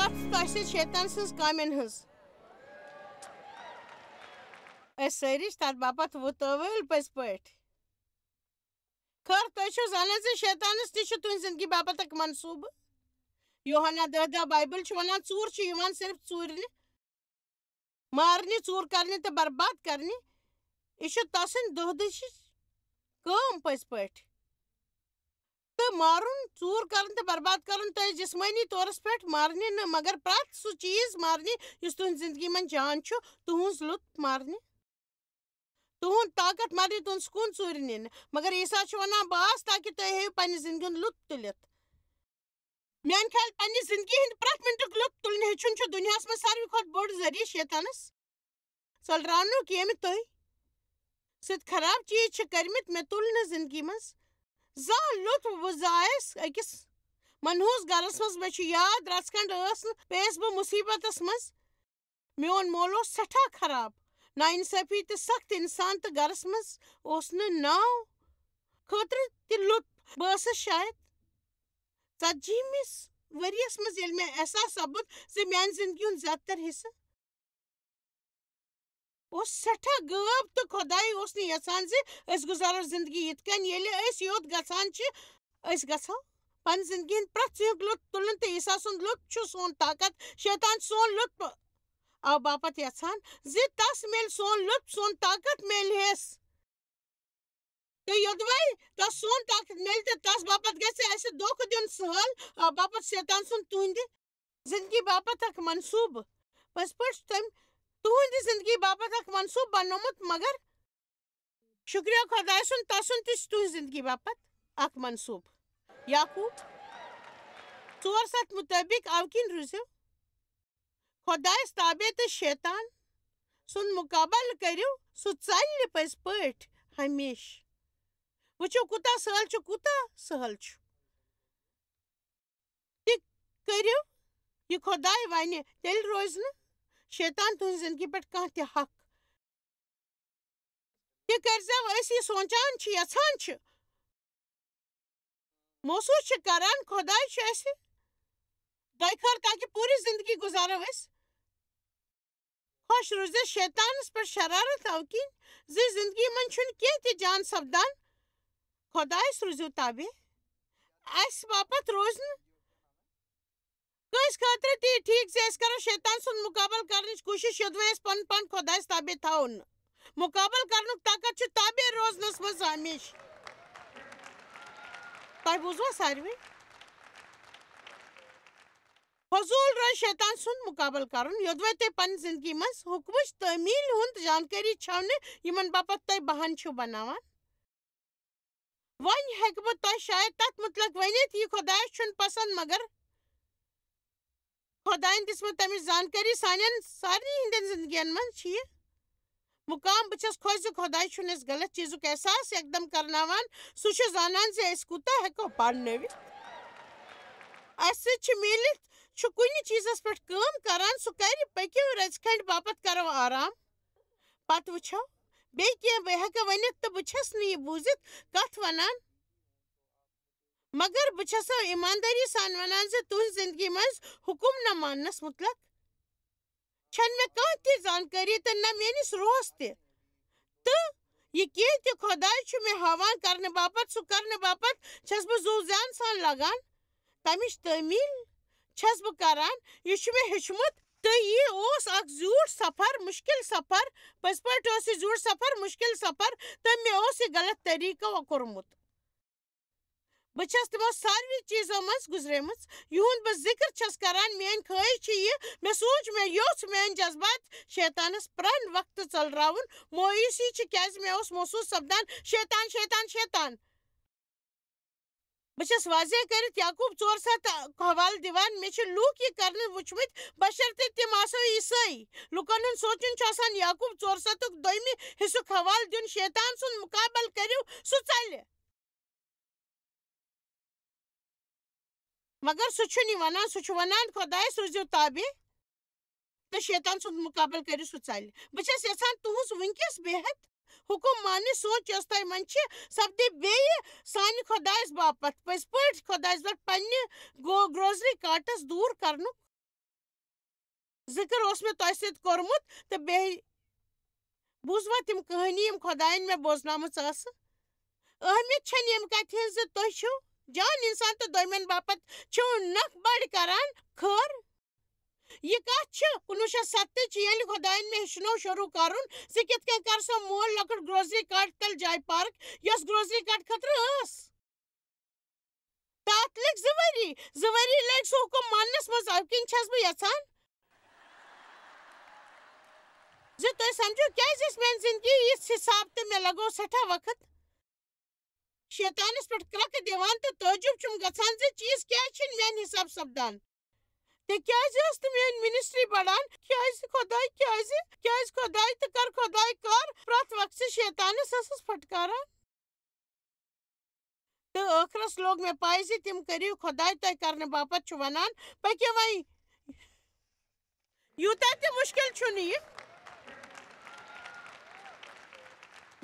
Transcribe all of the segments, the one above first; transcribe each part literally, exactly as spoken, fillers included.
تۄہہِ سۭتۍ شیطان سٕنٛز کامٮ۪ن ہٕنٛز۔ أسۍ سٲری چھِ تَتھ باپتھ وُتٲوٕلۍ پٔزۍ پٲٹھۍ۔ خٲر، تُہۍ چھِو زانان زِ شیطانَس تہِ چھُ تُہٕنٛزِ زِندگی باپتھ اَکھ منصوٗبہٕ۔ یوحنا دَہ دَہ بایبل چھِ وَنان، ژوٗر چھِ یِوان صرف ژوٗرنہِ، مارنہِ، ژوٗر کرنہِ تہٕ برباد کرنہِ۔ یہِ چھُ تسٕنٛدِ دۄہ دِشِچ کٲم پٔزۍ پٲٹھۍ۔ تہٕ مارُن، ژوٗر کرُن تہٕ برباد کرُن تۄہہِ جسمٲنی طورس پٮ۪ٹھ مارنہِ نہٕ، مگر پرٛٮ۪تھ سُہ چیٖز مارنہِ یُس تُہنٛزِ زندگی منٛز جان چھُ، تُہنٛز لُطف مارنہِ، تُہُنٛد طاقت مارنہِ، تُہُنٛد سکوٗن ژوٗرِ نِنہِ۔ مگر عیسیٰ چھُ ونان، بہٕ آس تاکہِ تُہۍ ہیٚیِو پننہِ زندگی ہُنٛد لُطف تُلِتھ۔ میانہِ خیال پننہِ زندگی ہٕنٛدِ پرٛٮ۪تھ مِنٹُک لُطف تُلنہٕ ہیٚچھُن چھُ دُنیاہس منٛز ساروی کھۄتہٕ بوٚڑ ذٔریعہٕ شیطانس ژٔلراونُک، ییٚمہِ تۄہہِ سۭتۍ خراب چیٖز چھِ کٔرمٕتۍ۔ مےٚ تُل نہٕ زندگی منٛز زانٛہہ لُطف۔ بہٕ زایس أکِس منحوس گرس منٛز۔ مےٚ چھُ یاد، رژھ کھنڈ ٲس نہٕ، پیٚیس بہٕ مُصیبتس منٛز۔ میون مول اوس سٮ۪ٹھاہ خراب، ناانصٲفی تہٕ سخت انسان، تہٕ گرس منٛز اوس نہٕ ناو خٲطرٕ تہِ لُطف۔ بہٕ ٲسٕس شاید ژتجی مِس ؤریس منٛز، ییٚلہِ مےٚ احساس سپُد زِ میانہِ زندگی ہُنٛد زیادٕ تر حصہٕ اوس سٮ۪ٹھاہ غٲب، تہٕ خۄداے اوس نہٕ یژھان زِ أسۍ گُزارو زندگی یِتھ کٔنۍ۔ ییٚلہِ أسۍ یوٚت گژھان چھِ، أسۍ گژھو پننہِ زندگی ہُنٛد پرٛٮ۪تھ چیٖزُک لُطف تُلُن، تہٕ عیسیٰ سُنٛد لُطف چھُ سون طاقت۔ شیطان چھُ سون لُطف اَوٕ باپتھ یژھان زِ تس میلہِ سون لُطف، سون طاقت میلہِ ہس۔ تہٕ یوٚدوَے تس سون طاقت میلہِ، تہٕ تس باپتھ گژھِ اسہِ دھوکہٕ دیُن سہل، اَوٕ باپتھ شیطان سُنٛد تُہنٛدِ زندگی باپتھ اکھ منصوٗبہٕ۔ پٔزۍ پٲٹھۍ چھُ تٔمۍ تُہنٛدِ زندگی باپتھ اکھ منصوٗبہٕ بنومُت، مگر شُکریہ خۄداے سُنٛد، تسُنٛد تہِ چھُ تُہنٛزِ زندگی باپتھ اکھ منصوٗبہٕ۔ یعقوب ژور ستھ مُطٲبِق، اَوٕ کِنۍ روٗزِو خۄدایس تابع تہٕ شیطان سُنٛد مُقابلہٕ کٔرِو، سُہ ژلہِ پٔزۍ پٲٹھۍ ہمیشہٕ۔ وٕچھِو، کوٗتاہ سہل چھُ، کوٗتاہ سہل چھُ۔ تہِ کٔرِو یہِ خۄداے وَنہِ، تیٚلہِ روزِ نہٕ شیطان تُہنٛزِ زندگی پٮ۪ٹھ کانٛہہ تہِ حق۔ تہِ کٔرۍزیو أسۍ یہِ سونٛچان چھِ، یژھان چھِ، محسوٗس چھِ کران، خۄداے چھُ اَسہِ دۄیہِ خٲر تاکہِ پوٗرٕ زندگی گُزارو أسۍ خۄش روٗزِتھ۔ شیطانس پٮ۪ٹھ شرارت اَوٕ کِنۍ زِ زندگی منٛز چھُنہٕ کینٛہہ تہِ جان سپدان۔ خۄدایس روٗزِو تابع۔ اَسہِ باپتھ روزِ نہٕ کٲنٛسہِ خٲطرٕ تہِ یہِ ٹھیٖک زِ أسۍ کرو شیطان سُنٛد مُقابلہٕ کرنٕچ کوٗشِش، یوٚدوَے أسۍ پنُن پان خۄدایس تابع تھاوو نہٕ۔ مُقابلہٕ کرنُک طاقت چھُ تابع روزنس منٛز ہمیشہٕ۔ تۄہہِ بوٗزوا ساروٕے؟ فضوٗل روزِ شیطان سُنٛد مُقابلہٕ کرُن، یوٚدوَے تۄہہِ پننہِ زندگی منٛز حُکمٕچ تعمیٖل ہُنٛد جانکٲری چھَو نہٕ، یِمن باپتھ تۄہہِ بہانہٕ چھِو بناوان۔ وۄنۍ ہیٚکہٕ بہٕ تۄہہِ شاید تتھ مُتعلق ؤنِتھ، یہِ خۄدایس چھُنہٕ پسنٛد، مگر خۄداین دِژمٕژ تمِچ زانکٲری سانٮ۪ن سارنٕے ہٕنٛدٮ۪ن زندگین منٛز چھِ یہِ مُقام۔ بہٕ چھَس خۄش زِ خۄداے چھُنہٕ اَسہِ غلط چیٖزُک احساس یکدم کرناوان۔ سُہ چھُ زانان زِ أسۍ کوٗتاہ ہٮ۪کو پانہٕ نٔوِتھ۔ اَسہِ سۭتۍ چھِ میٖلِتھ چھُ کُنہِ چیٖزس پٮ۪ٹھ کٲم کران، سُہ کرِ، پٔکِو، رژھِ کھنٛڈِ باپتھ کرو آرام۔ پتہٕ وٕچھو بیٚیہِ کینٛہہ۔ بہٕ ہٮ۪کہٕ ؤنِتھ تہٕ بہٕ چھَس نہٕ یہِ بوٗزِتھ کتھ وَنان، مگر بہٕ چھَسو ایٖماندٲری سان وَنان زِ تُہٕنٛزِ زِندگی منٛز حُکُم نہ ماننَس مُتلق چھَنہٕ مےٚ کانٛہہ تہِ زانکٲری تہٕ نہ میٛٲنِس روحس تہِ۔ تہٕ یہِ کینٛہہ تہِ خۄداے چھُ مےٚ ہاوان کرنہٕ باپتھ، سُہ کرنہٕ باپتھ چھَس بہٕ زُو زیان سان لگان۔ تَمِچ تعمیٖل چھَس بہٕ کران۔ یہِ چھُ مےٚ ہیوٚچھمُت۔ تہٕ یہِ اوس اکھ زیوٗٹھ سفر، مُشکِل سفر۔ پٔزۍ پٲٹھۍ اوس یہِ زیوٗٹھ سفر، مُشکِل سفر، تہٕ مےٚ اوس یہِ غلط طریٖقو کوٚرمُت۔ بہٕ چھَس تِمو ساروٕے چیٖزو منٛز گُزریمٕژ، یِہُنٛد بہٕ ذِکر چھَس کران۔ میٛٲنۍ خٲہِش چھِ یہِ، مےٚ سوٗنٛچ، مےٚ یوٚژھ، میٛٲنۍ جذبات شیطانَس پرٛٮ۪تھ وقتہٕ ژٔلراوُن۔ مایوٗسی چھِ، کیٛازِ مےٚ اوس محسوٗس سپدان، شیطان، شیطان، شیطان۔ بہٕ چھَس واضح کٔرِتھ یعقوب ژور ستھ حوالہٕ دِوان۔ مےٚ چھِ لوٗکھ یہِ کرنہٕ وٕچھمٕتۍ، بشرطے تِم آسو عیسٲئی۔ لُکن ہُنٛد سونٛچُن چھُ آسان یعقوب ژور ستُک دوٚیمہِ حصُک حوالہٕ دیُن، شیطان سُنٛد مُقابلہٕ کٔرِو، سُہ ژلہِ۔ مگر سُہ چھُنہٕ یہِ ونان، سُہ چھُ ونان، خۄدایس روٗزِو تابع۔ تہٕ شیطان سُنٛد مُقابلہٕ کٔرِو، سُہ ژلہِ۔ بہٕ چھَس یژھان تُہٕنٛز وٕنکیٚس بے حد حُکُم ماننٕچ سونٛچ، یۄس تۄہہِ منٛز چھِ، سپدِ بیٚیہِ سانہِ خۄدایس باپتھ۔ پٔزۍ پٲٹھۍ خۄدایس پٮ۪ٹھ پننہِ گو-، گروسری کارٹس دوٗر کرنُک ذِکر اوس مےٚ تۄہہِ سۭتۍ کوٚرمُت، تہٕ بیٚیہِ بوٗزوا تِم کہانی، یِم خۄدایَن مےٚ بوزنٲومٕژ ٲسہٕ؟ اہمیت چھَنہٕ ییٚمہِ کَتھِ ہٕنٛز زِ تُہۍ چھِو جان اِنسان تہٕ دوٚیمٮ۪ن باپتھ چھِو نَکھ بَڑ کَران خٲر۔ یہِ کَتھ چھِ کُنوُہ شیٚتھ ستتٕچ، ییٚلہِ خۄدایَن مےٚ ہیٚچھنوو شروٗع کَرُن زِ کِتھ کٔنۍ کَرٕ سۄ مول لۄکُٹ گروسری کارٹ تَل جاے پارک، یۄس گروسری کارٹ خٲطرٕ ٲس۔ تَتھ لٔگۍ زٕ ؤری، زٕ ؤری لٔگۍ سُہ حُکُم ماننَس منٛز، اَمہِ کِنۍ چھَس بہٕ یَژھان زِ تُہۍ سَمجھِو، کیٛازِ ٲس میٛانہِ زِندگی یِژھ حِساب تہٕ مےٚ لَگوو سٮ۪ٹھاہ وقت شیطانَس پٮ۪ٹھ کرٛکہٕ دِوان تہٕ تعجب چھُم گژھان زِ چیٖز کیٛازِ چھِنہٕ میٛانہِ حِساب سَپدان۔ تِکیٛازِ ٲس نہٕ میٛٲنۍ منسٹری بڑان؟ کیٛازِ خۄداے، کیٛازِ؟ کیٛازِ خۄداے تہٕ کر خۄداے کر پرٛٮ۪تھ وقتہٕ شیطانس ٲسٕس پھٹکاران؟ تہٕ ٲخرس لوٚگ مےٚ پَے زِ تِم کٔرِو خۄداے تۄہہِ کرنہٕ باپتھ چھُ وَنان، پٔکِو وۄنۍ۔ یوٗتاہ تہِ مُشکِل چھُنہٕ یہِ۔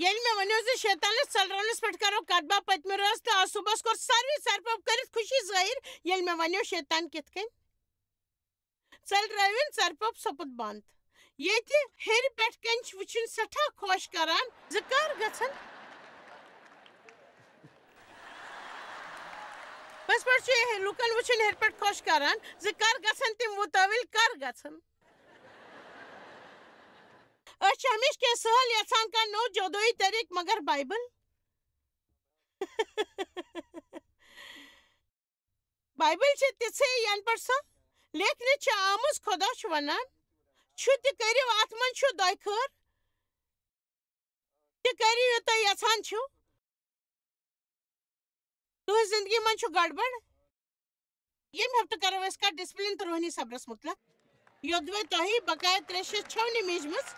ییٚلہِ مےٚ ؤنِو زِ شیطانس ژٔلراونس پٮ۪ٹھ کرو کتھ باتھ پٔتمہِ رٲژ، تہٕ آز صُبحس کوٚر ساروٕے ژرپوپ کٔرِتھ خوشی ظٲہِر، ییٚلہِ مےٚ ؤنِو شیطان کِتھ کٔنۍ ژٔلرٲوِن، ژرپوپ سپُد بنٛد۔ ییٚتہِ ہیٚرِ پٮ۪ٹھ کنہِ چھِ وٕچھِنۍ سٮ۪ٹھاہ خۄش کران زِ کر گژھن۔ پٔزۍ پٲٹھۍ چھُ یہِ لُکن وٕچھِنۍ ہیٚرِ پٮ۪ٹھ خۄش کران زِ کر گژھن تِم وُتٲوِلۍ، کر گژھن۔ أسۍ چھِ ہمیشہِ کینٛہہ سہل یژھان کانٛہہ نوٚو جادویی طریٖقہٕ، مگر بایبل؟ بایبل چھِ تِژھے، ینہٕ پٮ۪ٹھ سۄ لیکھنہٕ چھِ آمٕژ، خۄدا چھُ ونان، چھُ تہِ کٔرِو، اتھ منٛز چھُ دۄیہِ خٲر، تہِ کٔرِو یہِ تُہۍ یژھان چھِو۔ تُہنٛزِ زندگی منٛز چھُ گڑبڑ؟ ییٚمہِ ہفتہٕ کرو أسۍ کتھ ڈسپلن تہٕ روحٲنی صبرس مُتعلق۔ یوٚدوے تۄہہِ بقایا ترٛےٚ شیٚتھ چھو نہٕ میٖجمٕژ،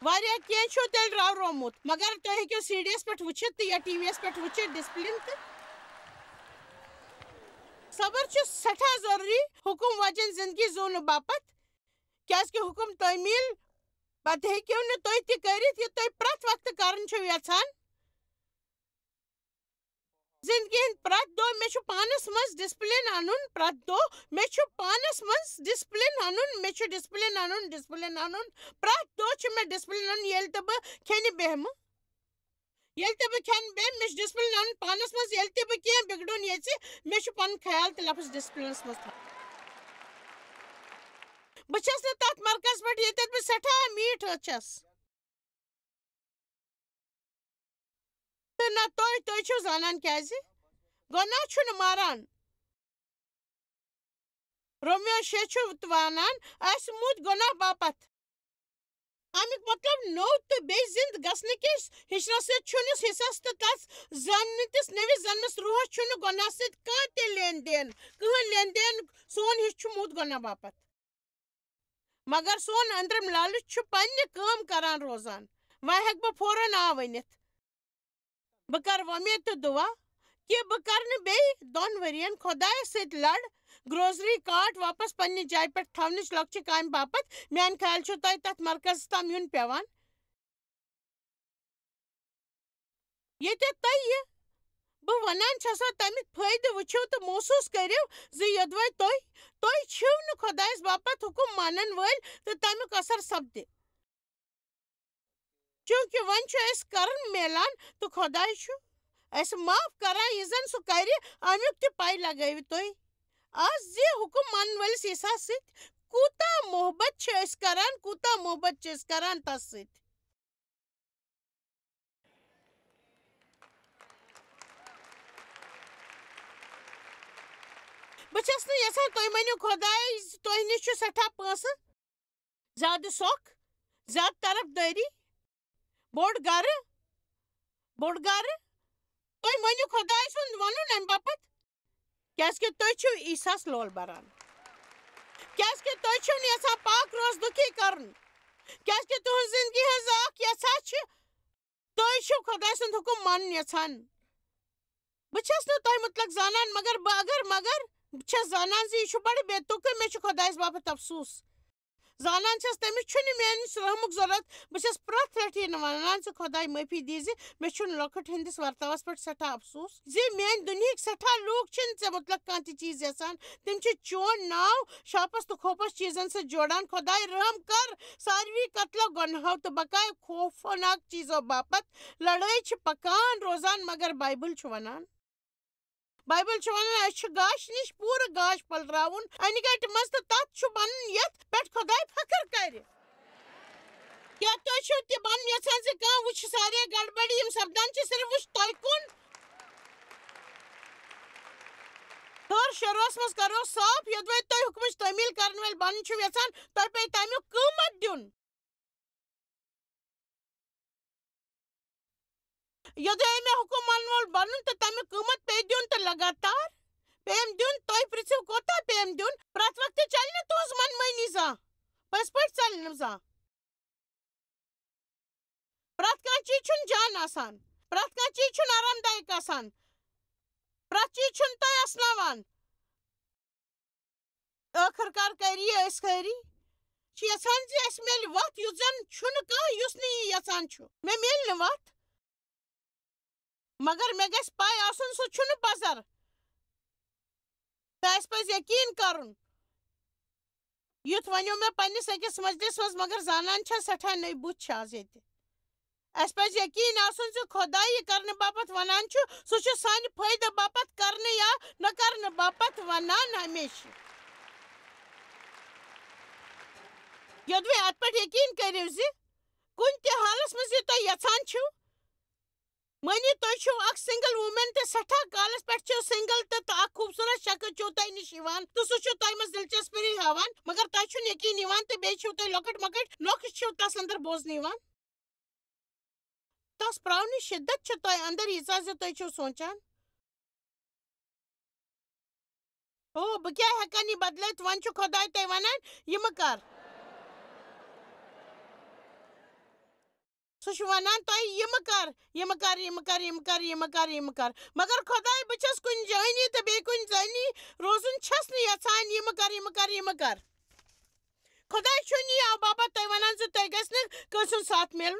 واریاہ کینٛہہ چھُو تیٚلہِ راورومُت، مگر تُہۍ ہیٚکِو سی ڈی یَس پٮ۪ٹھ وٕچھِتھ تہٕ یا ٹی وی یَس پٮ۪ٹھ وٕچھِتھ ڈسپلن تہٕ صبر چھُ سٮ۪ٹھاہ ضروٗری حُکُم واجٮ۪ن زندگی زونہٕ باپتھ، کیٛازِکہِ حُکُم تعمیٖل پتہٕ ہیٚکِو نہٕ تُہۍ تہِ کٔرِتھ یہِ تُہۍ پرٛٮ۪تھ وقتہٕ کرُن چھِو یژھان۔ زندگی ہٕنٛدۍ پرٛٮ۪تھ دۄہ مےٚ چھُ پانس منٛز ڈسپلن انُن، پرٛٮ۪تھ دۄہ مےٚ چھُ پانس منٛز ڈسپلن انُن، مےٚ چھُ ڈسپلن انُن، ڈسپلن انُن، پرٛٮ۪تھ دۄہ چھُ مےٚ ڈسپلن انُن۔ ییٚلہِ تہِ بہٕ کھٮ۪نہِ بیٚہمہٕ، ییٚلہِ تہِ بہٕ کھٮ۪نہِ بیٚہمہٕ، مےٚ چھُ ڈسپلن انُن پانس منٛز۔ ییٚلہِ تہِ بہٕ کینٛہہ بِگڑُن یژھِ، مےٚ چھُ پنُن خیال تہٕ لفظ ڈسپلنس منٛز تھاوُن۔ بہٕ چھَس نہٕ تتھ مرکز پٮ۪ٹھ ییٚتٮ۪تھ بہٕ سٮ۪ٹھاہ میٖٹھ ٲس چھَس۔ تہٕ نہ تُہۍ، تُہۍ چھِو زانان کیٛازِ؟ گۄناہ چھُنہٕ ماران۔ رومیو شےٚ چھُ تہٕ وَنان، اَسہِ موٗد گۄناہ باپتھ۔ اَمیُک مطلب نوٚو تہٕ بیٚیہِ زِنٛدٕ گژھنہٕ کِس ہِشرَس سۭتۍ چھُنہٕ حِصَس تہٕ تَس زاننہٕ کِس نٔوِس زَنمَس روحَس چھُنہٕ گۄناہ سۭتۍ کانٛہہ تہِ لین دین، کٕہٕنۍ لین دین۔ سون حِصہٕ چھُ موٗد گۄناہ باپتھ۔ مگر سون أنٛدرِم لالٕچ چھُ پننہِ کٲم کران روزان۔ وۄنۍ ہیٚکہٕ بہٕ فوراً آ ؤنِتھ۔ بہٕ کرٕ وۄمید تہٕ دُعا کہِ بہٕ کرٕ نہٕ بیٚیہِ دۄن ؤرین خۄدایس سۭتۍ لڑ، گروسری کارٹ واپس پننہِ جایہِ پٮ۪ٹھ تھاونٕچ لۄکچہِ کامہِ باپتھ۔ میانہِ خیال چھُ تۄہہِ تتھ مرکزس تام یُن پیوان۔ ییٚتٮ۪تھ تۄہہِ یہِ بہٕ وَنان چھَسو، تَمیُک فٲیدٕ وٕچھِو تہٕ محسوٗس کٔرِو زِ یوٚدوَے تُہۍ، تُہۍ چھِو نہٕ خۄدایَس باپتھ حُکُم مانَن وٲلۍ تہٕ تَمیُک اثر سپدِ۔ چوٗنٛکہِ وۄنۍ چھُ اَسہِ کرُن میلان تہٕ خۄداے چھُ اَسہِ معاف کران، یہِ زَن سُہ کرِ، اَمیُک تہِ پَے لگٲوِو تُہۍ۔ آز زِ حُکُم مانَن وٲلِس عیسیٰ سۭتۍ کوٗتاہ محبت چھِ أسۍ کران، کوٗتاہ محبت چھِ أسۍ کران تَس سۭتۍ۔ بہٕ چھَس نہٕ یَژھان تُہۍ مٲنِو خۄداے زِ تۄہہِ نِش چھُ سٮ۪ٹھاہ پونٛسہٕ، زیادٕ سۄکھ، زیادٕ طرفدٲری، بوٚڑ گَرٕ، بوٚڑ گَرٕ۔ تُہۍ مٲنِو خۄداے سُنٛد وَنُن اَمہِ باپتھ، کیٛازِکہِ تُہۍ چھِو عیسیٰ ہَس لول بَران، کیٛازِکہِ تُہۍ چھِو نہٕ یَژھان پاک روز دُکھی کَرُن، کیٛازِکہِ تُہٕنٛز زِندگی ہٕنٛز اَکھ یَژھا چھِ تُہۍ چھِو خۄداے سُنٛد حُکُم مانُن یَژھان۔ بہٕ چھَس نہٕ تۄہہِ مُتلق زانان، مگر بہٕ اگر مگر بہٕ چھَس زانان زِ یہِ چھُ بَڑٕ بے تُکہٕ، مےٚ چھُ خۄدایَس باپتھ افسوٗس۔ زانان چھَس، تٔمِس چھُنہٕ میٛانِس رحمُک ضروٗرت۔ بہٕ چھَس پرٛٮ۪تھ لَٹہِ یہِ وَنان زِ خۄداے معٲفی دیٖزِ، مےٚ چھُنہٕ لۄکُٹ ہٕنٛدِس ورتاوَس پٮ۪ٹھ سٮ۪ٹھاہ افسوٗس زِ میٛانہِ دُنیہٕکۍ سٮ۪ٹھاہ لوٗکھ چھِنہٕ ژےٚ مُتلق کانٛہہ تہِ چیٖز یَژھان۔ تِم چھِ چون ناو شاپَس تہٕ خوفَس چیٖزَن سۭتۍ جوڑان۔ خۄداے، رحم کر ساروی قتلو گۄنہو تہٕ بقایہِ خوفناک چیٖزو باپتھ۔ لڑٲے چھِ پکان روزان، مگر بایبل چھُ وَنان، بایبل چھُ وَنان، اَسہِ چھُ گاشہِ نِش پوٗرٕ گاش پلراوُن اَنہِ گَٹہِ منٛز، تہٕ تَتھ چھُ بَنُن یَتھ پٮ۪ٹھ خۄداے فخر کَرِ۔ کیٛاہ تُہۍ چھِو تہِ بَنُن یَژھان زِ کانٛہہ وٕچھِ سارے گڑبڑی یِم سَپدان چھِ، صرف وٕچھ تۄہہِ کُن؟ ہر شروٗعس منٛز کَرو صاف، یوٚدوَے تُہۍ حُکمٕچ تعمیٖل کَرَن وٲلۍ بَنُن چھِو یَژھان، تۄہہِ پیٚیہِ تَمیُک قۭمَتھ دیُن۔ یوٚدوَے مےٚ حُکُم مانن وول بنُن تہٕ تَمیُک قۭمتھ پیٚیہِ دیُن تہٕ لگاتار پیٚیم دیُن۔ تۄہہِ پرٛژھِو، کوتاہ پیٚیم دیُن؟ پرٛٮ۪تھ وقتہٕ چلہِ نہٕ تُہنٛز منمٲنی زانٛہہ۔ پٔزۍ پٲٹھۍ ژلہِ نہٕ زانٛہہ۔ پرٛٮ۪تھ کانٛہہ چیٖز چھُنہٕ جان آسان، پرٛٮ۪تھ کانٛہہ چیٖز چھُنہٕ آرام دایک آسان، پرٛٮ۪تھ چیٖز چھُنہٕ تۄہہِ اسناوان۔ ٲخٕر کار کَرِ یہِ أسۍ خٲری؟ چھِ یَژھان زِ اَسہِ میلہِ وَتھ، یُتھ زَن چھُنہٕ کانٛہہ یُس نہٕ یہِ یَژھان چھُ۔ مےٚ میلہِ نہٕ وَتھ، مگر مےٚ گژھِ پَے آسُن، سُہ چھُنہٕ پَزر۔ تہٕ اَسہِ پَزِ یقیٖن کَرُن۔ یُتھ وَنیو مےٚ پنٛنِس أکِس مجلِس منٛز، مگر زانان چھَس سٮ۪ٹھاہ نٔے بُتھ چھِ آز ییٚتہِ۔ اَسہِ پَزِ یقیٖن آسُن زِ خۄداے یہِ کرنہٕ باپتھ وَنان چھُ، سُہ چھُ سانہِ فٲیدٕ باپتھ کرنہٕ یا نہ کرنہٕ باپتھ وَنان ہمیشہٕ۔ یوٚدوَے اَتھ پٮ۪ٹھ یقیٖن کٔرِو زِ کُنہِ تہِ حالَس منٛز یہِ تُہۍ یَژھان چھِو، مٲنِو، تُہۍ چھِو اَکھ سِنٛگل ووٗمین تہٕ سٮ۪ٹھاہ کالَس پٮ۪ٹھ چھِو سِنٛگل تہٕ، تہٕ اَکھ خوٗبصوٗرت شخص چھُو تۄہہِ نِش یِوان تہٕ سُہ چھُ تۄہہِ منٛز دِلچسپی ہاوان، مگر تۄہہِ چھُنہٕ یقیٖن یِوان تہٕ بیٚیہِ چھِو تۄہہِ لۄکٕٹۍ مۄکٕٹۍ نۄقٕص چھِو تَس اندر بوزنہٕ یِوان۔ تس پراونٕچ شدت چھِ تۄہہِ اندر ییٖژاہ زِ تُہۍ چھِو سونٛچان، "او، بہٕ کیٛاہ ہٮ۪کن یہِ بدلٲوِتھ؟" وۄنۍ چھُ خۄداے تۄہہِ ونان، "یہِ مہٕ کر۔" سُہ چھُ ونان تۄہہِ، "یہِ مہٕ کر، یہِ مہٕ کر، یہِ مہٕ کر، یہِ مہٕ کر، یہِ مہٕ کر، یہِ مہٕ کر۔" مگر خۄداے، بہٕ چھَس کُنہِ جٲنی تہٕ بیٚیہِ کُنہِ زٲنی روزُن چھَس نہٕ یژھان، "یہِ مہٕ کر، یہِ مہٕ کر، یہِ مہٕ کر۔" خۄداے چھُنہٕ یہِ اَمہِ باپتھ تۄہہِ ونان زِ تۄہہِ گژھِ نہٕ کٲنٛسہِ ہُنٛد ساتھ میلُن۔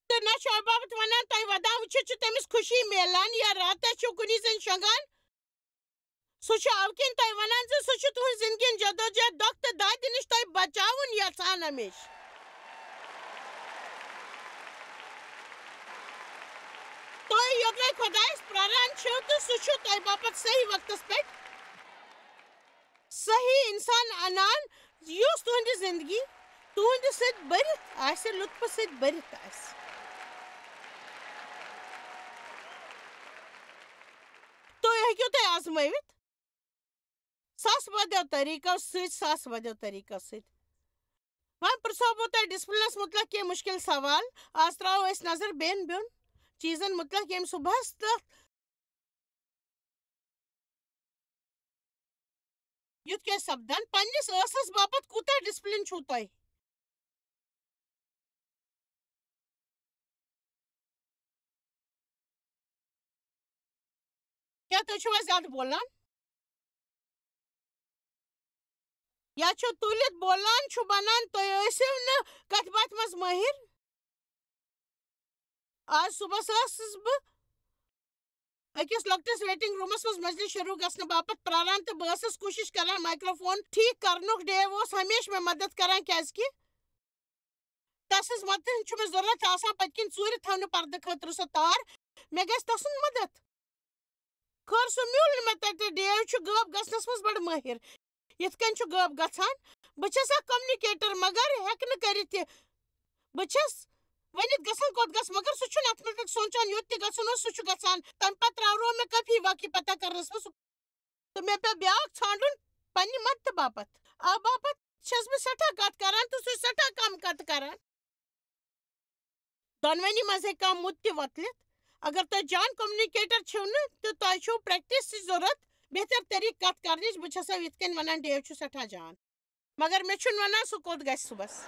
تہٕ نہ چھُ اَمہِ باپتھ ونان، تۄہہِ ودان وٕچھِتھ چھُ تٔمِس خوشی میلان یا راتس چھُو کُنی زٔنۍ شۄنٛگان۔ سُہ چھُ اَوٕ کِنۍ تۄہہِ ونان زِ سُہ چھُ تُہٕنٛز زندگی ہٕنٛز جدوجہد، دۄکھ تہٕ دادِ نِش تۄہہِ بچاوُن یژھان ہمیشہٕ۔ تُہۍ یوٚدوَے خۄدایس پراران چھِو تہٕ سُہ چھُ تۄہہِ باپتھ صحیح وقتس پٮ۪ٹھ صحیح انسان انان، یُس تُہنٛدِ زندگی تُہنٛدِ سۭتۍ بٔرِتھ آسہِ، لطفہٕ سۭتۍ بٔرِتھ آسہِ۔ تُہۍ ہیٚکِو تُہۍ آزمٲوِتھ ساسہٕ بٔدیو طریٖقو سۭتۍ، ساسہٕ بٔدیو طریٖقو سۭتۍ۔ وۄنۍ پرٛژھو بہٕ تۄہہِ ڈسپلنس مُتعلق کینٛہہ مُشکل سوال۔ آز ترٛاوو أسۍ نظر بیٚن بیٚن چیٖزن مُتعلق، ییٚمہِ صُبحس تہٕ یُتھ کیٛاہ سپدان؟ پننِس ٲسس باپتھ کوٗتاہ ڈسپلن چھُو تۄہہِ؟ کیٛاہ تُہۍ چھِوا زیادٕ بولان؟ یا چھِو تُلِتھ بولان، چھُ بنان تُہۍ ٲسِو نہٕ کتھِ باتھِ منٛز مٲہِر؟ آز صُبحس ٲسٕس بہٕ أکِس لۄکٹِس ویٹنگ روٗمَس منٛز مجلس شروٗع گژھنہٕ باپتھ پراران تہٕ بہٕ ٲسٕس کوٗشِش کران مایکروفون ٹھیٖک کرنُک۔ ڈیو اوس ہمیشہٕ مےٚ مدد کران، کیازِ کہِ تس ہٕنٛز مدد ہٕنٛز چھُ مےٚ ضروٗرت آسان پٔتۍ کِنۍ ژوٗرِ تھاونہٕ پردٕ خٲطرٕ سۄ تار۔ مےٚ گژھِ تسُنٛد مدد۔ خٲر، سُہ میوٗل نہٕ مےٚ تتہِ۔ ڈیو چھُ غٲب گژھنس منٛز بڑٕ مٲہِر۔ یِتھ کٔنۍ چھُ غٲب گژھان۔ بہٕ چھَس اکھ کمیونیکیٹر، مگر ہٮ۪کہٕ نہٕ کٔرِتھ یہِ۔ بہٕ چھَس ؤنِتھ گژھان کوٚت گژھٕ، مگر سُہ چھُنہٕ اَتھ مُتعلِق سونٛچان، یوٚت تہِ گژھُن اوس، سُہ چھُ گژھان۔ تَمہِ پتہٕ ترٛاونوو مےٚ کٲفی واقعہٕ پتہ کرنَس منٛز۔ تہٕ مےٚ پیوٚو بیٛاکھ ژھانٛڈُن پننہِ مدتہٕ باپتھ۔ اَمہِ باپتھ چھَس بہٕ سٮ۪ٹھاہ کَتھ کران تہٕ سُہ چھُ سٮ۪ٹھاہ کم کَتھ کران۔ دۄنوٕنی منٛز ہیٚکہِ کانٛہہ مُد تہِ وۄتلِتھ۔ اگر تُہۍ جان کمیونیکیٹر چھِو نہٕ تہٕ تۄہہِ چھُو پریکٹسٕچ ضروٗرت، بہتر طریٖقہٕ کتھ کرنٕچ، بہٕ چھسو یِتھ کٔنۍ ونان، ڈیو چھُ سٮ۪ٹھاہ جان، مگر مےٚ چھُنہٕ ونان سُہ کوٚت گژھِ صُبحس۔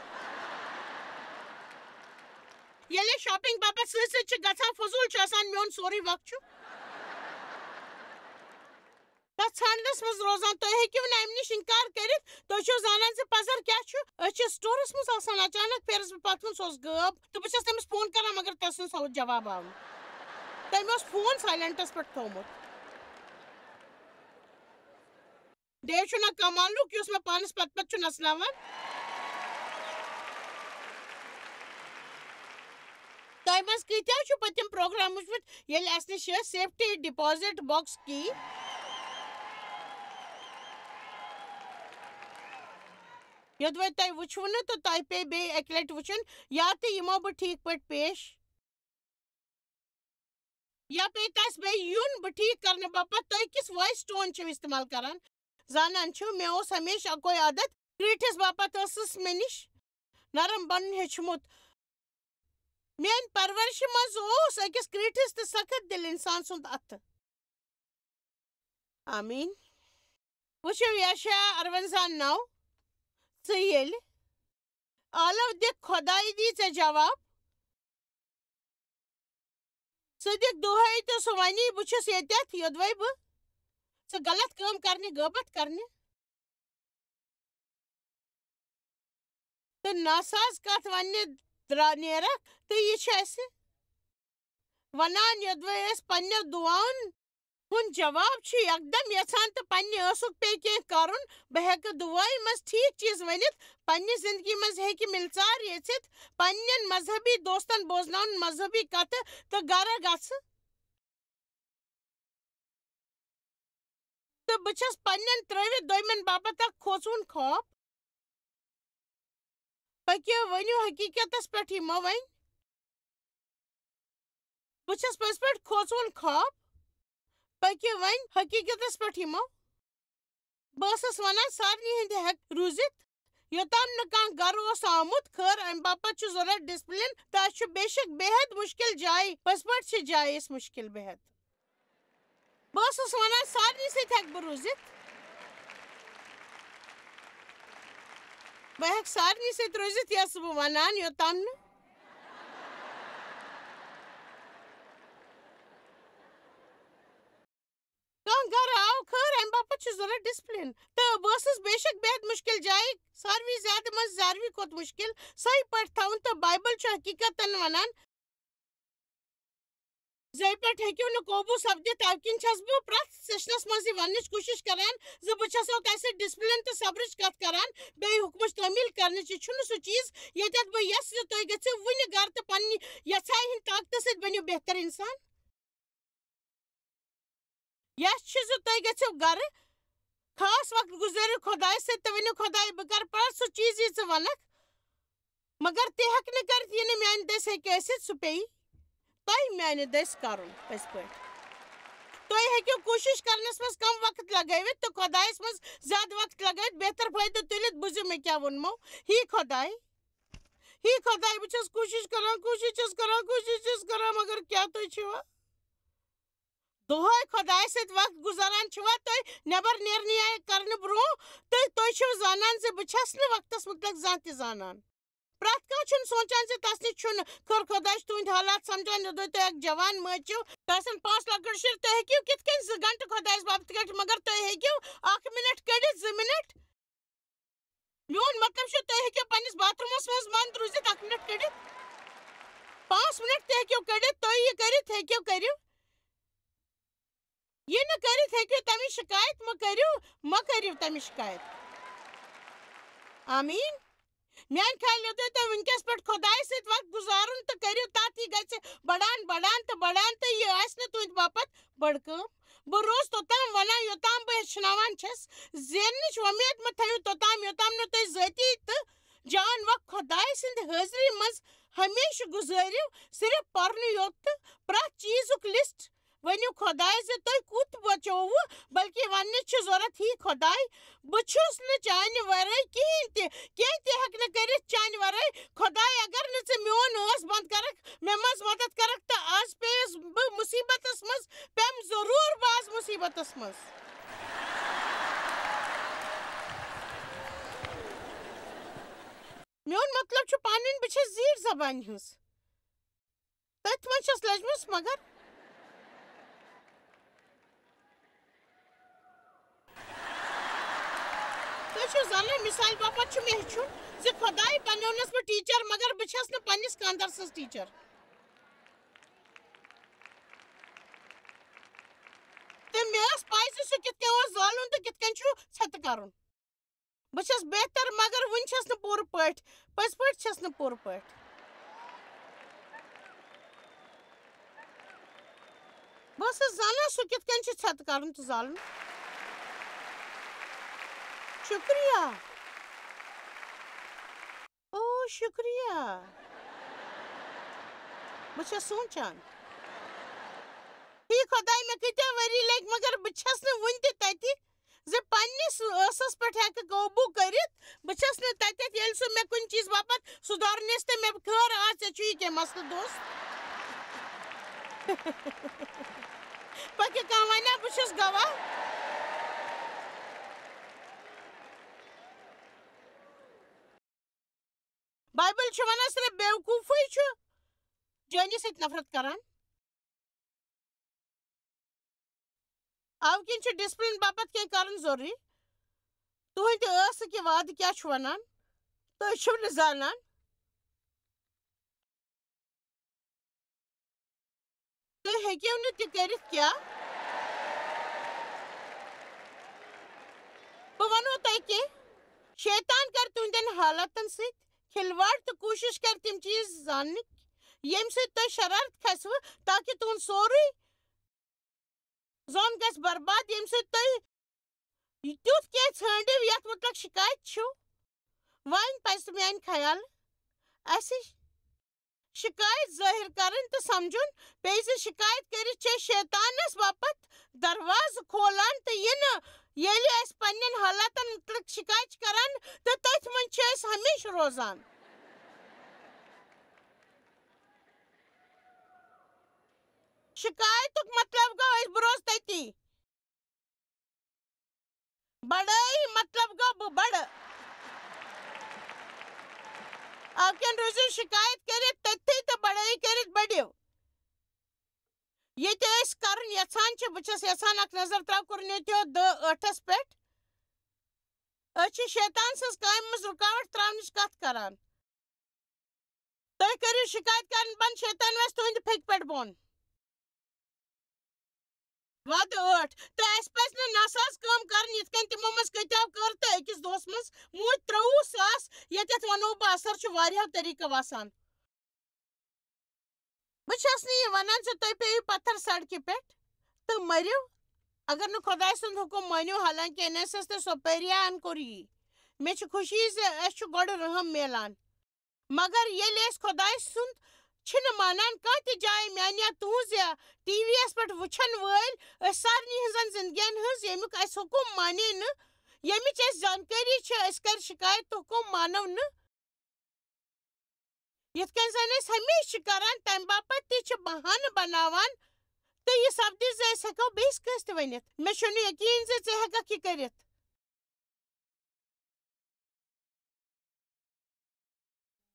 ییٚلہِ أسۍ شاپنگ باپتھ سۭتۍ سۭتۍ چھِ گژھان، فضوٗل چھُ آسان میون سورُے وقت چھُ۔ تس ژھانٛڈنس منٛز روزان، تُہۍ ہیٚکِو نہٕ امہِ نِش انکار کٔرِتھ۔ تُہۍ چھِو زانان زِ پزر کیٛاہ چھُ؟ أسۍ چھِ سٹورس منٛز آسان، اچانک پھیرس بہٕ پتھ کُن، سُہ اوس غٲب، تہٕ بہٕ چھَس تٔمِس فون کران، مگر تٔمۍ سٕنٛز سوال جواب آو نہٕ۔ تٔمۍ اوس فون سایلنٹس پٮ۪ٹھ تھوومُت۔ ڈیو چھُ نہ کمالُک، یُس مےٚ پانس پتہٕ پتہٕ چھُ نژناوان۔ تۄہہِ منٛز کۭتیاہ چھُ پٔتِم پروگرام وٕچھمُت، ییٚلہِ اَسہِ نِش یہِ safety deposit box key؟ یوٚدوَے تۄہہِ وٕچھوُ نہٕ تہٕ تۄہہِ پیٚیہِ بیٚیہِ اَکہِ لَٹہِ وٕچھُن، یا تہِ یِمو بہٕ ٹھیٖک پٲٹھۍ پیش، یا پیٚیہِ تَس بیٚیہِ یُن بہٕ ٹھیٖک کرنہٕ باپتھ تُہۍ کِس voice tone چھِو استعمال کران۔ زانان چھِو، مےٚ اوس ہمیشہِ اَکوے عادت، کرٛیٖٹھِس باپتھ ٲسٕس مےٚ نِش نرم بنُن ہیٚچھمُت۔ میٛانہِ پرورشہِ منٛز اوس أکِس کرٛیٖٹھِس تہٕ سخت دِل اِنسان سُنٛد اَتھٕ۔ آمیٖن۔ وٕچھِو، یشعیاہ اَرونٛزاہ نَو، ژٕ ییٚلہِ آلو دِکھ، خۄداے دی ژےٚ جواب۔ ژٕ دِکھ دُہٲے تہٕ سُہ وَنی، "بہٕ چھُس ییٚتٮ۪تھ، یوٚدوَے بہٕ ژٕ غلط کٲم کرنہِ، غٲبت کرنہِ تہٕ ناساز کتھ وننہِ درا-، نیرکھ۔" تہٕ یہِ چھُ اَسہِ وَنان، یوٚدوَے أسۍ پننٮ۪و دُعاہن ہُنٛد جواب چھُ یکدم یژھان تہٕ پننہِ ٲسُک پیٚیہِ کینٛہہ کرُن۔ بہٕ ہیٚکہٕ دُعایہِ منٛز ٹھیٖک چیٖز ؤنِتھ، پننہِ زندگی منٛز ہیٚکہِ مِلژار یٔژھِتھ، پننٮ۪ن مذہبی دوستن بوزناوُن مذہبی کتھٕ تہٕ گرٕ گژھٕ۔ تہٕ بہٕ چھَس پننٮ۪ن ترٲوِتھ دوٚیمٮ۪ن باپتھ اکھ کھوژوُن خواب۔ پٔکِو، ؤنِو حقیٖقتس پٮ۪ٹھ یِمو وۄنۍ۔ بہٕ چھَس پٔزۍ پٲٹھۍ کھوژوُن خواب۔ پٔکِو وۄنۍ حقیٖقتس پٮ۪ٹھ یِمو۔ بہٕ ٲسٕس وَنان، سارنٕے ہٕنٛدِ ہٮ۪کہِ روٗزِتھ، یوٚتام نہٕ کانٛہہ گَرٕ اوس آمُت۔ خٲر، اَمہِ باپتھ چھُ ضروٗرت ڈسپلن۔ تہٕ اَسہِ چھُ بے شک بے حد مُشکِل جایہِ، پٔزۍ پٲٹھۍ چھِ جایہِ اَسہِ مُشکِل بے حد۔ بہٕ ٲسٕس وَنان، سارنٕے سۭتۍ ہٮ۪کہٕ بہٕ روٗزِتھ۔ بہٕ ہٮ۪کہٕ سارنٕے سۭتۍ روٗزِتھ، یہِ ٲسٕس بہٕ وَنان، یوٚتام نہٕ کانٛہہ گَرٕ آو۔ خٲر، اَمہِ باپتھ چھُ ضروٗرت ڈسپلن۔ تہٕ بہٕ ٲسٕس بے شک بے حد مُشکِل جایہِ، ساروی زیادٕ منٛز ساروی کھۄتہٕ مُشکِل، صحیح پٲٹھۍ تھاوُن۔ تہٕ بایبل چھُ حقیٖقتن وَنان، زِ اَمہِ پٮ۪ٹھ ہیٚکِو نہٕ قوبوٗ سپدِتھ۔ تَمہِ کِنۍ چھَس بہٕ پرٛٮ۪تھ سیشنَس منٛز یہِ وَننٕچ کوٗشِش کران زِ بہٕ چھَسو تۄہہِ سۭتۍ ڈسپلن تہٕ صبرٕچ کَتھ کران، بیٚیہِ حُکمٕچ تعمیٖل کرنٕچ۔ یہِ چھُنہٕ سُہ چیٖز ییٚتٮ۪تھ بہٕ یَژھٕ زِ تُہۍ گٔژھِو وُنہِ گَرٕ تہٕ پننہِ یَژھایہِ ہٕنٛدِ طاقتہٕ سۭتۍ بٔنِو بہتر اِنسان۔ یَژھ چھِ زِ تُہۍ گٔژھِو گَرٕ، خاص وقت گُزٲرِو خۄدایَس سۭتۍ تہٕ ؤنِو، "خۄداے، بہٕ کَرٕ پرٛٮ۪تھ سُہ چیٖز یہِ ژٕ وَنَکھ، مگر تہِ ہٮ۪کہٕ نہٕ کٔرِتھ، یہِ نہٕ میٛانہِ دٔسۍ ہیٚکہِ ٲسِتھ، سُہ پیٚیہِ تۄہہِ میٛانہِ دٔسۍ کَرُن پٔزۍ پٲٹھۍ۔" تُہۍ ہیٚکِو کوٗشِش کرنَس منٛز کم وقت لگٲوِتھ تہٕ خۄدایَس منٛز زیادٕ وقت لگٲوِتھ بہتر فٲیدٕ تُلِتھ۔ بوٗزِو مےٚ کیٛاہ ووٚنمو، ہی خۄداے، ہی خۄداے، بہٕ چھَس کوٗشِش کران، کوٗشِش چھَس کران، کوٗشِش چھَس کران، مگر کیٛاہ تُہۍ چھِوا دۄہے خۄدایَس سۭتۍ وقت گُزاران چھِوا تُہۍ نٮ۪بر نیرنہٕ یا کرنہٕ برٛونٛہہ؟ تہٕ تُہۍ چھِو زانان زِ بہٕ چھَس نہٕ وقتَس مُتعلِق زانٛہہ تہِ زانان۔ پرٛٮ۪تھ کانٛہہ چھُنہٕ سونٛچان زِ تَس نِش چھُنہٕ۔ خٲر، خۄداے چھُ تُہٕنٛدۍ حالات سمجھان، یوٚدوَے تُہۍ اکھ جوان مٲج چھِو، تۄہہِ آسَن پانٛژھ لۄکٕٹۍ شُرۍ، تُہۍ ہیٚکِو کِتھ کٔنۍ زٕ گھنٹہٕ خۄدایَس باپتھ کٔڑِتھ، مگر تُہۍ ہیٚکِو اکھ مِنٹ کٔڑِتھ، زٕ مِنٹ۔ میون مطلب چھُ، تُہۍ ہیٚکِو پننِس باتھ روٗمَس منٛز بنٛد روٗزِتھ، اکھ مِنٹ کٔڑِتھ، پانٛژھ مِنٹ تہِ ہیٚکِو کٔڑِتھ، تُہۍ یہِ کٔرِتھ ہیٚکِو، کٔرِو۔ یہِ نہٕ کٔرِتھ ہیٚکِو تَمِچ شِکایت مہٕ کٔرِو، مہٕ کٔرِو تَمِچ شِکایت۔ آمیٖن۔ میٛانہِ خیال یوٚدوَے تۄہہِ وٕنکیٚس پٮ۪ٹھ خۄدایَس سۭتۍ وقت گُزارُن تہٕ کٔرِو تَتھ، یہِ گژھِ بڑان، بڑان تہٕ بڑان، تہٕ یہِ آسہِ نہٕ تُہٕنٛدِ باپتھ بٔڑ کٲم۔ بہٕ روزٕ توٚتام وَنان، یوٚتام بہٕ ہیٚچھناوان چھَس۔ زیننٕچ وۄمید مہٕ تھٲیِو توٚتام، یوٚتام نہٕ تُہۍ ذٲتی تہٕ جان وق خۄدایہِ سٕنٛدِ حٲضری منٛز ہمیشہٕ گُزٲرِو۔ صرف پرنہٕ یوت تہٕ پرٛٮ۪تھ چیٖزُک لسٹ ؤنِو خۄدایَس زِ تُہۍ کوٗت بچووُ، بلکہِ وننٕچ چھِ ضروٗرت، ہی خۄداے، بہٕ چھُس نہٕ چانہِ ورٲے کِہیٖنۍ تہِ، کینٛہہ تہِ ہٮ۪کہٕ نہٕ کٔرِتھ چانہِ ورٲے۔ خۄداے، اگر نہٕ ژٕ میون ٲس بنٛد کرکھ، مےٚ منٛز مدد کرکھ، تہٕ آز پیٚیَس بہٕ مُصیبتس منٛز، پیٚم ضروٗر بہٕ آز مُصیبتس منٛز۔ میون مطلب چھُ پنٕنۍ، بہٕ چھَس زیٖٹھ زبانہِ ہٕنٛز۔ تٔتھۍ منٛز چھَس لٔجمٕژ، مگر۔ تُہۍ چھِو زانان، مثال باپتھ چھُ مےٚ ہیٚچھُن زِ خۄداے بنٲونَس بہٕ ٹیٖچر، مگر بہٕ چھَس نہٕ پننِس خانٛدار سٕنٛز ٹیٖچر۔ تہٕ مےٚ ٲس پَے زِ سُہ کِتھ کٔنۍ اوس زالُن تہٕ کِتھ کٔنۍ چھُ ژھٮ۪تہٕ کَرُن۔ بہٕ چھَس بہتر، مگر وُنہِ چھَس نہٕ پوٗرٕ پٲٹھۍ، پٔزۍ پٲٹھۍ چھَس نہٕ پوٗرٕ پٲٹھۍ۔ بہٕ ٲسٕس زانان سُہ کِتھ کٔنۍ چھُ ژھٮ۪تہٕ کَرُن تہٕ زالُن۔ شُکریہ۔ او، شُکریہ۔ بہٕ چھَس سونٛچان، ہے خۄداے، مےٚ کۭتیٛاہ ؤری لٔگۍ، مگر بہٕ چھَس نہٕ وُنہِ تہِ تَتہِ زِ پننِس ٲسَس پٮ۪ٹھ ہٮ۪کہٕ قوبوٗ کٔرِتھ۔ بہٕ چھَس نہٕ تَتٮ۪تھ، ییٚلہِ سُہ مےٚ کُنہِ چیٖز باپتھ سُدھارنِس تہٕ مےٚ خٲر، آ، ژےٚ چھُ یہِ کینٛہہ مسلہٕ، دوست؟ پَکہِ کانٛہہ وَنیٛا، بہٕ چھُس گواہ۔ بایبل چھُ وَنان، صرف بیوقوٗفٕے چھُ جٲنی سۭتۍ نفرت کران۔ اَوٕ کِنۍ چھُ ڈسپلن باپتھ کینٛہہ کرُن ضروٗری۔ تُہٕنٛدِ ٲسہٕ کہِ وعدٕ کیٛاہ چھُ وَنان؟ تُہۍ چھِو نہٕ زانان۔ تُہۍ ہیٚکِو نہٕ تہِ کٔرِتھ کیٛاہ؟ بہٕ وَنو تۄہہِ کینٛہہ۔ شیطان کَرِ تُہٕنٛدٮ۪ن حالاتن سۭتۍ کھلواڑ تہٕ کوٗشِش کَرِ تِم چیٖز زاننٕکۍ، ییٚمہِ سۭتۍ تۄہہِ شرارت کھسِوٕ، تاکہِ تُہُنٛد سورُے زوٚن گژھِ برباد، ییٚمہِ سۭتۍ تُہۍ یہِ تیُتھ کینٛہہ ژھٲنٛڈِو، یَتھ مُتعلِق شِکایت چھِو۔ وۄنۍ پَزِ میٛانہِ خیال اَسہِ شِکایت ظٲہِر کَرٕنۍ تہٕ سَمجھُن بیٚیہِ زِ شِکایت کٔرِتھ چھِ شیطانَس باپتھ دروازٕ کھولان، تہٕ یہِ نہٕ ییٚلہِ أسۍ پنٛنٮ۪ن حالاتَن مُتعلِق شِکایت چھِ کَران، تہٕ تٔتھۍ منٛز چھِ أسۍ ہمیشہِ روزان۔ شِکایتُک مطلب گوٚو، أسۍ بہٕ روزٕ تٔتی۔ بڑٲیی مطلب گوٚو، بہٕ بڑٕ۔ اَوٕ کِنۍ روٗزِو شِکایت کٔرِتھ تٔتھی تہٕ بڑٲیی کٔرِتھ بٔڑِو۔ ییٚتہِ أسۍ کرُن یژھان چھِ، بہٕ چھَس یژھان اکھ نظر تراو قرنیتیو دہ ٲٹھس پٮ۪ٹھ۔ أسۍ چھِ شیطان سٕنٛز کامہِ منٛز رُکاوٹ تراونٕچ کتھ کران۔ تُہۍ کٔرِو شِکایت کرٕنۍ بنٛد، شیطان وَسہِ تُہٕنٛدِ پھیٚکہِ پٮ۪ٹھ بۄن۔ وعدٕ ٲٹھ۔ تہٕ اَسہِ پَزِ نہٕ ناساز کٲم کرٕنۍ، یِتھ کٔنۍ تِمو منٛز کۭتیٛاہ کٔر تہٕ أکِس دۄہَس منٛز موٗدۍ ترٛۆوُہ ساس، ییٚتٮ۪تھ وَنو بہٕ، اثر چھُ واریاہو طریٖقو آسان۔ بہٕ چھَس نہٕ یہِ وَنان زِ تُہۍ پیٚیِو پَتھر سڑکہِ پٮ۪ٹھ تہٕ مٔرِو، اگر نہٕ خۄداے سُنٛد حُکُم مٲنِو، حالانکہِ انیسس تہٕ سوپیریا ہن کوٚر یی۔ مےٚ چھِ خوشی زِ اَسہِ چھُ گۄڈٕ رحم میلان۔ مگر ییٚلہِ أسۍ خۄداے سُنٛد چھِنہٕ مانان کانٛہہ تہِ جاے میٛانہِ یا تُہٕنٛز یا ٹی وی یَس پٮ۪ٹھ وٕچھن وٲلۍ أسۍ سارنٕے ہٕنٛزن زِندگین ہٕنٛز، ییٚمیُک اَسہِ حُکُم مانے نہٕ، ییٚمِچ اَسہِ زانکٲری چھِ، أسۍ کَرِ شِکایت تہٕ حُکُم مانو نہٕ۔ یِتھ کٔنۍ زَن أسۍ ہمیشہِ چھِ کران، تَمہِ باپتھ تہِ چھِ بہانہٕ بناوان تہٕ یہِ سپدِ زِ أسۍ ہٮ۪کو بیٚیِس کٲنٛسہِ تہِ ؤنِتھ، "مےٚ چھُنہٕ یقیٖن زِ ژٕ ہٮ۪ککھ یہِ کٔرِتھ۔"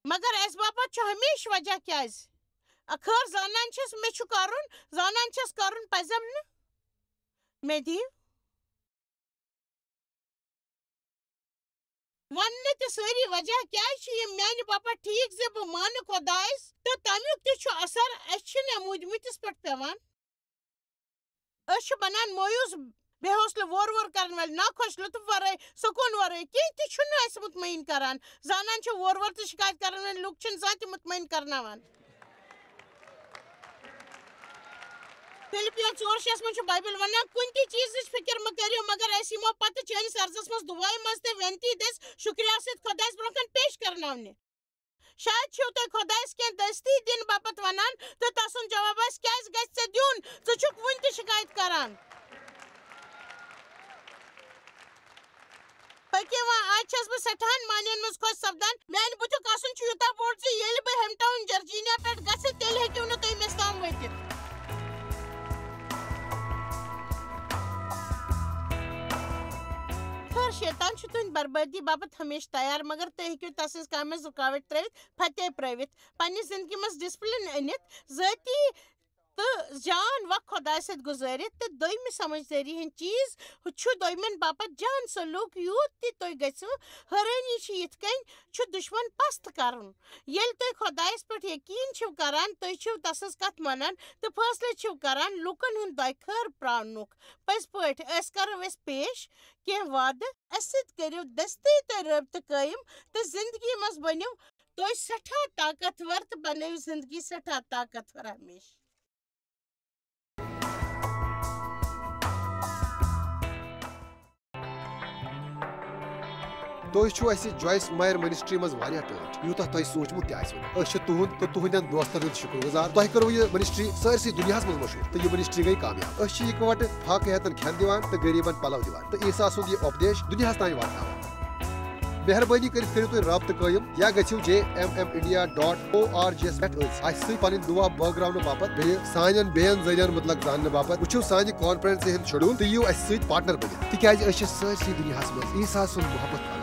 مگر اَسہِ باپتھ چھُ ہمیشہِ وجہ کیٛازِ؟ خٲر زانان چھَس مےٚ چھُ کرُن، زانان چھَس کرُن پزم نہٕ۔ مےٚ دِیِو وننہٕ تہِ سٲری وجہ کیٛازِ چھِ یِم میانہِ باپتھ ٹھیٖک زِ بہٕ مانہٕ خۄدایس تہٕ تمیُک تہِ چھُ اثر، أسۍ چھِنہٕ موٗدمٕتِس پٮ۪ٹھ پٮ۪وان۔ أسۍ چھِ بنان مایوس، بے حوصلہٕ، وورٕ وورٕ کرن وٲلۍ، ناخۄش، لطف ورٲے، سکوٗن ورٲے۔ کینٛہہ تہِ چھُنہٕ اَسہِ مطمئن کران۔ زانان چھِ، وورٕ وورٕ تہٕ شکایت کرن وٲلۍ لوٗکھ چھِنہٕ زانٛہہ تہِ مطمئن کرناوان۔ فِلِپِیَن ژور شیٚیَس منٛز چھُ بایبل ونان، "کُنہِ تہِ چیٖزٕچ فِکر مہٕ کٔرِو، مگر أسۍ یِمو پتہٕ چٲنِس عرضس منٛز دُعایہِ منٛز تہٕ وینتی دٔسۍ شُکریہ سۭتۍ خۄدایس برٛونٛہہ کَنہِ پیش کرناونہِ۔" شاید چھِو تُہۍ خۄدایس کینٛہہ دٔستی دِنہٕ باپتھ ونان تہٕ تسُنٛد جواب آسہِ، "کیٛازِ گژھِ ژےٚ دیُن؟ ژٕ چھُکھ وُنہِ تہِ شِکایت کران۔" پٔکِو وۄنۍ، آز چھَس بہٕ سٮ۪ٹھاہَن معنیَن منٛز خۄش سپدان۔ میٛانہِ بُتھیُک آسُن چھُ یوٗتاہ بوٚڑ زِ ییٚلہِ بہٕ ہیمپٹاوُن، جرجینیا پٮ۪ٹھ گژھٕ، تیٚلہِ ہیٚکِو نہٕ تُہۍ مےٚ سام وٲتِتھ۔ خٲر، شیطان چھُ تُہٕنٛدِ بربٲدی باپتھ ہمیشہٕ تیار، مگر تُہۍ ہیٚکِو تسٕنٛز کامہِ منٛز رُکاوٹ ترٲوِتھ، فتح پرٲوِتھ، پننہِ زندگی منٛز ڈسپلن أنِتھ، ذٲتی تہٕ جان وقت خۄدایہِ سۭتۍ گُزٲرِتھ تہٕ دوٚیمہِ سمجھدٲری ہٕنٛدۍ چیٖز چھُ دوٚیمٮ۪ن باپتھ جان سلوٗک، یوٗت تہِ تُہۍ گٔژھِو۔ حٲرٲنی چھِ یِتھ کٔنۍ چھُ دُشمن پست کرُن۔ ییٚلہِ تُہۍ خۄدایس پٮ۪ٹھ یقیٖن چھِو کران، تُہۍ چھِو تسٕنٛز کتھ منان تہٕ فٲصلہٕ چھِو کران لوٗکن ہُنٛد دۄیہِ خٲر پرٛاونُک۔ پٔزۍ پٲٹھۍ، أسۍ کرو أسۍ پیش کینٛہہ وعدٕ۔ اَسہِ سۭتۍ کٔرِو دٔستی تُہۍ رٲبطہٕ قٲیِم تہٕ زندگی منٛز بٔنِو تُہۍ سٮ۪ٹھاہ طاقتور تہٕ بنٲیِو زندگی سٮ۪ٹھاہ طاقتور ہمیشہٕ۔ تُہۍ چھِو اَسہِ جویس مایر منسٹری منٛز واریاہ ٹٲٹھۍ، یوٗتاہ تۄہہِ سوٗنٛچمُت تہِ آسِوٕ نہٕ۔ أسۍ چھِ تُہُنٛد تہٕ تُہٕنٛدٮ۪ن دوستن ہُنٛد شُکر گُزار۔ تۄہہِ کٔروٕ یہِ منسٹری سٲرسٕے دُنیاہس منٛز مشہوٗر تہٕ یہِ منسٹری گٔے کامیاب۔ أسۍ چھِ یِکوَٹہٕ فاقہٕ ہیتن کھٮ۪ن دِوان تہٕ غریٖبن پلو دِوان تہٕ عیسیٰ سُنٛد یہِ اُپدیش دُنیاہس تام واتناوان۔ مہربٲنی کٔرِتھ کٔرِو تُہۍ رابطہٕ قٲیِم یا گٔژھِو J M M India dot O R G یس پٮ۪ٹھ أسۍ اَسہِ سۭتۍ پنٕنۍ دُعا بٲگراونہٕ باپتھ۔ بیٚیہِ سانٮ۪ن بیٚین ذٔریعن مُتعلق زاننہٕ باپتھ وٕچھِو سانہِ کانفرنسہِ ہُنٛد شیڈول تہٕ یِیِو اَسہِ سۭتۍ پارٹنر بٔنِتھ، تِکیازِ أسۍ چھِ سٲرسٕے دُنیاہس منٛز عیسیٰ سُنٛد محبت کران۔